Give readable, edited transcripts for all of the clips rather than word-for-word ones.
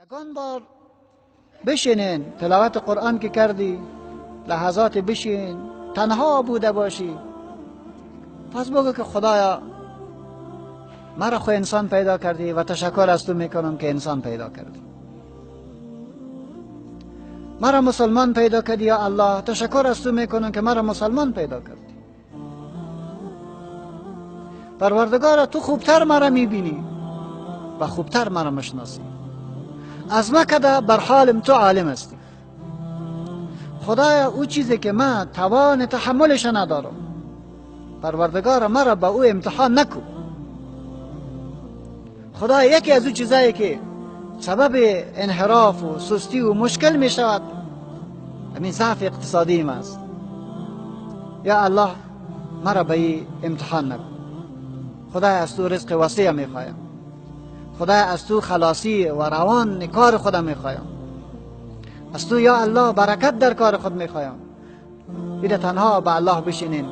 یکان بار بشینین تلاوت قرآن که کردی، لحظات بشین، تنها بوده باشی، پس بگو که خدایا مرا خو انسان پیدا کردی و تشکر از تو میکنم که انسان پیدا کردی. مرا مسلمان پیدا کردی یا الله، تشکر از تو میکنم که مرا مسلمان پیدا کردی. پروردگارا تو خوبتر مرا میبینی و خوبتر مرا مشناسی. از ما کده بر حالم تو عالم هستی. خدایا او چیزی که من توان تحملش ندارم، پروردگارا مرا با او امتحان نکو. خدایا یکی از او چیزایی که سبب انحراف و سستی و مشکل می شود همین ضعف اقتصادی ما است. یا الله مرا به این امتحان نکن. خدای از تو رزق وسیع می خوایم. خدای از تو خلاصی و روان کار خودم می خوایم. از تو یا الله برکت در کار خود می خوایم. بیده تنها به الله بشینین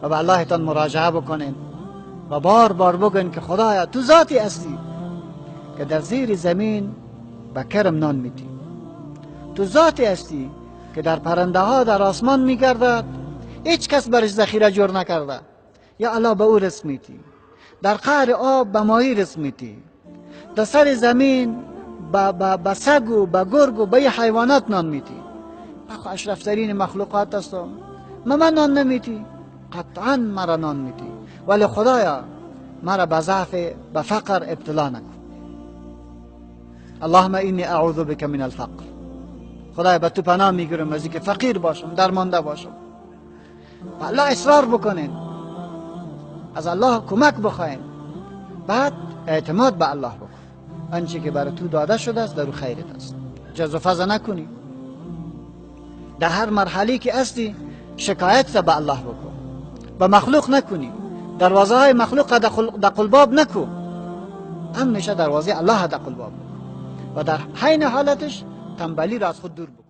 و به الله تان مراجعه بکنین و بار بار بگن که خدایا تو ذاتی هستی که در زیر زمین به کرم نان میدی، تو ذاتی هستی که در پرنده ها در آسمان میگردد، هیچ کس برش ذخیره جور نکرده، یا الله به او رزق میدی. در قعر آب به ماهی رزق میدی، در سر زمین به سگ و به گرگ و به حیوانات نان میدی. من اشرفترین مخلوقات هستم، من نان نمیدی، قطعا مرا نان میدی، ولی خدایا مرا به ضعف به فقر ابتلا نکن. اللهم اینی اعوذ بک من الفقر. خدایا به تو پناه میگیرم از اینکه فقیر باشم، درمانده باشم. الله اصرار بکنین، از الله کمک بخواین، بعد اعتماد به الله بکن. آنچه که برای تو داده شده است در او خیرت است. جز و فضا نکنی. در هر مرحله که هستی شکایت به الله بکن، به مخلوق نکنی. دروازه های مخلوق در قلباب نکن، همیشه دروازه الله در قلباب بکن و در حین حالتش تنبلی را از خود دور بکن.